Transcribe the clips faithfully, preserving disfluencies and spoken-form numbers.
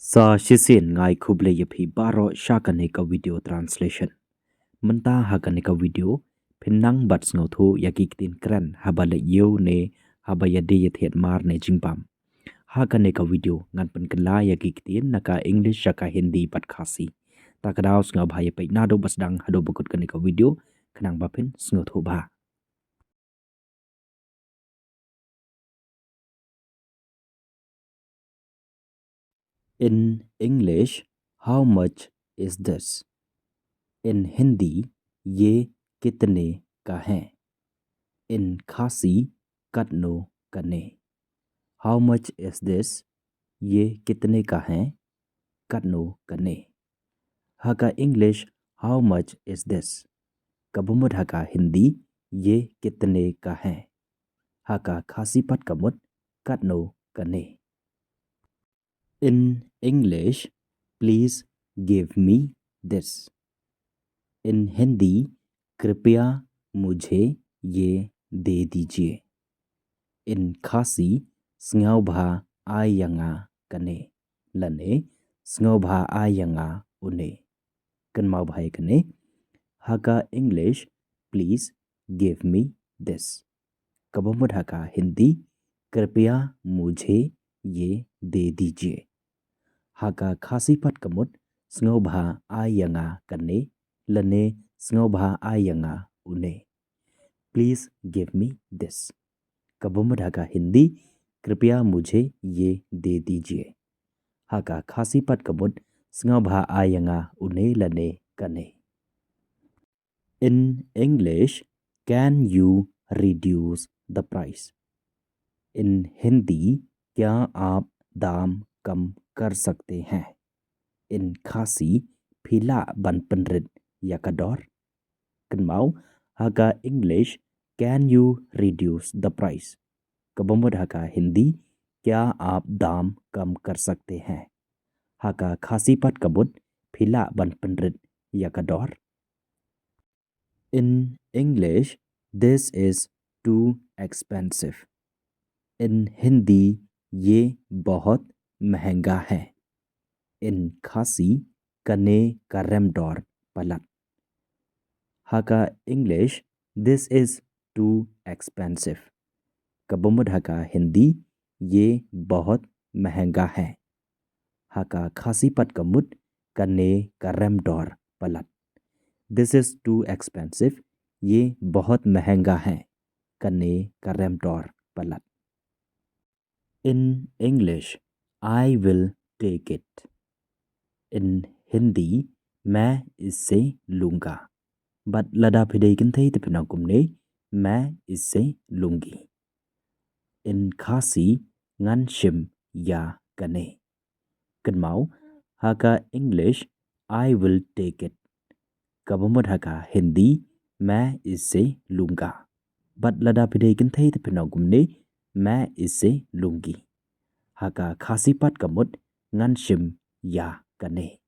Sa shisien nga ai khublei ïa phi baroh sha kane ka video translation. Mynta ha kane ka video phin nang bad sngewthuh ïa ki ktien kren haba leit ïew ne haba ïadei ïa thied mar ne jingbam. Ha kane ka video ngan pynkylla ïa ki ktien na ka English sha ka Hindi bad Khasi. Ta ka daw sngewbha ïa peit naduh ba sdang haduh ba kut kane ka video khnang ba phin sngewthuh bha. In English, how much is this? In Hindi, ये कितने का है? In Khasi, katno kane? How much is this? ये कितने का है? Katno kane? Ha ka English, how much is this? Kaba mut ha ka Hindi, ये कितने का है? Ha ka Khasi pat ka mut, katno kane? In English, please give me this. In Hindi, कृपया मुझे ये दे दीजिए. In Khasi, sngewbha ai ïa nga kane. Lane, sngewbha ai ïa nga une. Kynmaw bha ïa kane. Ha ka English, please give me this. Kaba mut ha ka Hindi, कृपया मुझे ये दे दीजिए. Ha ka Khasi pat ka mut, sngewbha ai ïa nga kane, lane sngewbha ai ïa nga une. Please give me this. Kaba mut ha ka Hindi, कृपया मुझे ये दे दीजिए. Ha ka Khasi pat ka mut, sngewbha ai ïa nga une lane kane. In English, can you reduce the price? In Hindi, क्या आप दाम कम कर सकते हैं? In Khasi, phi lah ban pynrit ïa ka dor? Kynmaw, ha ka English, can you reduce the price? Kaba mut ha ka Hindi, क्या आप दाम कम कर सकते हैं? Ha ka Khasi pat ka mut, phi lah ban pynrit ïa ka dor? In English, this is too expensive. In Hindi, ये बहुत महंगा है. In Khasi, kane ka rem dor palat. Ha ka English, this is too expensive. Kaba mut ha ka Hindi, ये बहुत महंगा है. Ha ka Khasi pat ka mut, kane ka rem dor palat. This is too expensive. ये बहुत महंगा है. Kane ka rem dor palat. In English, I will take it. In Hindi, मैं इसे लूंगा. Bad lada phi dei kynthei te phin ong kumne, मैं इसे लूंगी. In Khasi, ngan shim ïa kane. Kynmaw, ha ka English, I will take it. Kaba mut ha ka Hindi, मैं इसे लूंगा. Bad lada phi dei kynthei te phin ong kumne, मैं इसे लूंगी. Ha ka Khasi pat ka mut, ngan shim ïa kane.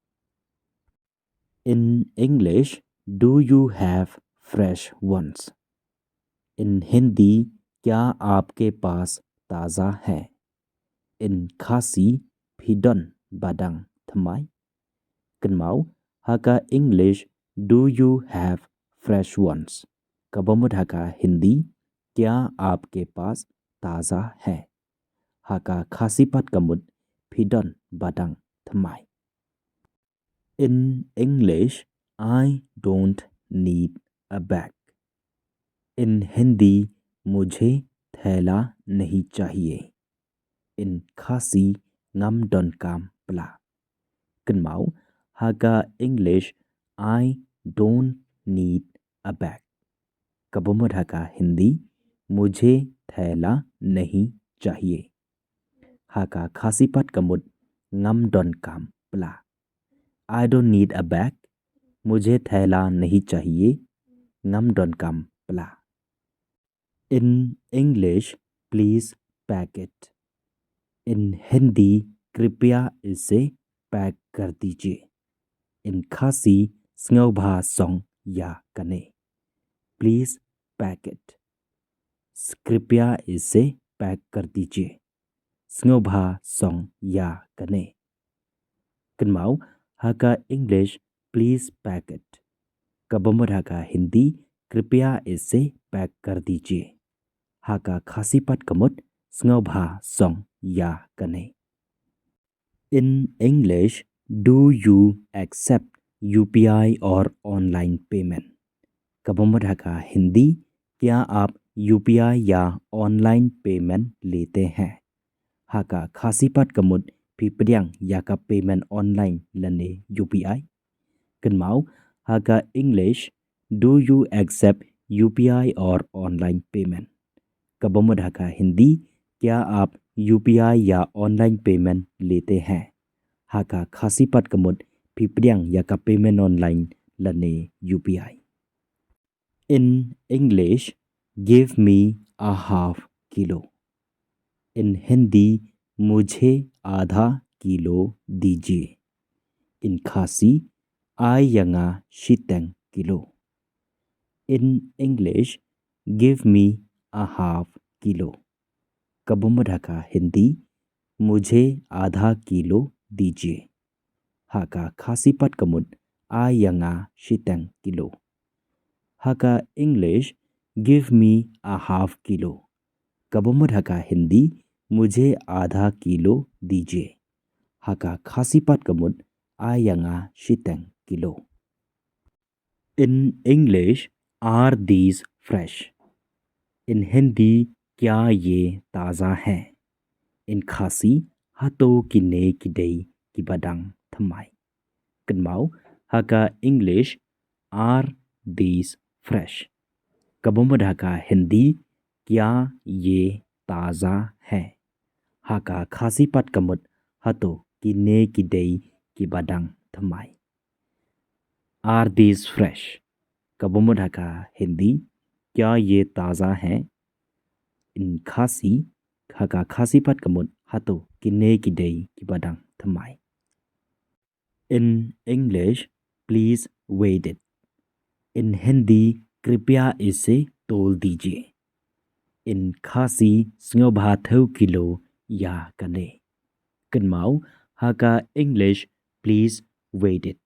In English, do you have fresh ones? In Hindi, क्या आपके पास ताज़ा है? In Khasi, phi don ba dang thymmai? Kynmaw, ha ka English, do you have fresh ones? Kaba mut ha ka Hindi, क्या आपके पास ताज़ा है? Ha ka Khasi pat ka mut, phi don ba dang thymmai. In English, I don't need a bag. In Hindi, मुझे थैला नहीं चाहिए. In Khasi, ngam donkam pla. Kynmaw, ha ka English, I don't need a bag. Kaba mut ha ka Hindi, मुझे थैला नहीं चाहिए. Ha ka Khasi pat ka mut, ngam donkam pla. I don't need a bag. मुझे थैला नहीं चाहिए. Ngam donkam pla. In English, please pack it. In Hindi, कृपया इसे pack कर दीजिए. In Khasi, sngewbha song ïa kane. Please pack it. कृपया इसे pack कर दीजिए. Sngewbha song ïa kane. Kynmaw, ha ka English, please pack it. Kaba mut ha ka Hindi, कृपया इसे pack कर दीजिए. Ha ka Khasi pat ka mut, sngewbha song ïa kane. In English, do you accept U P I or online payment? Kaba mut ha ka Hindi, क्या आप U P I या online payment लेते हैं? Ha ka Khasi pat ka mut, phi pdiang ïa ka payment online lane U P I? Kynmaw, ha ka English, do you accept U P I or online payment? Kaba mut ha ka Hindi, क्या आप U P I या online payment लेते हैं? Ha ka Khasi pat ka mut, phi pdiang ïa ka payment online lane U P I? In English, give me a half kilo. In Hindi, मुझे आधा किलो दीजिए. In Khasi, ai ïa nga shiteng kilo. In English, give me a half kilo. Kaba mut ha ka Hindi, मुझे आधा किलो दीजिए. Ha ka Khasi pat ka mut, ai ïa nga shiteng kilo. Ha ka English, give me a half kilo. Kaba mut ha ka Hindi, मुझे आधा किलो दीजिए. Ha ka Khasi pat ka mut, ai ïa nga shiteng kilo. In English, are these fresh? In Hindi, क्या ये ताज़ा हैं? In Khasi, hato kine ki dei kiba dang thymmai? Kynmaw, ha ka English, are these fresh? Kaba mut ha ka Hindi, क्या ये ताज़ा हैं? Ha ka Khasi pat ka mut, hato kine ki dei kiba dang thymmai? Are these fresh? Kaba mut ha ka Hindi, क्या ये ताज़ा हैं? In Khasi, ha ka Khasi pat ka mut, hato kine ki dei kiba dang thymmai? In English, please weigh it. In Hindi, कृपया इसे तोल दीजिए. In Khasi, sngewbha thew kilo ïa kane. Kynmaw, ha ka English, please weigh it.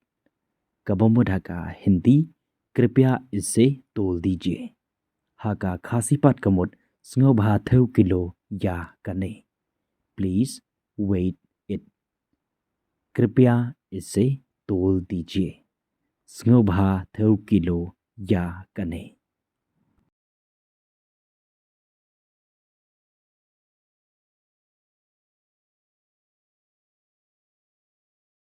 Kaba mut ha ka Hindi, कृपया इसे तोल दीजिए. Ha ka Khasi pat ka mut, sngewbha thew kilo ïa kane. Please weigh it. कृपया इसे तोल दीजिए. Sngewbha thew kilo ïa kane.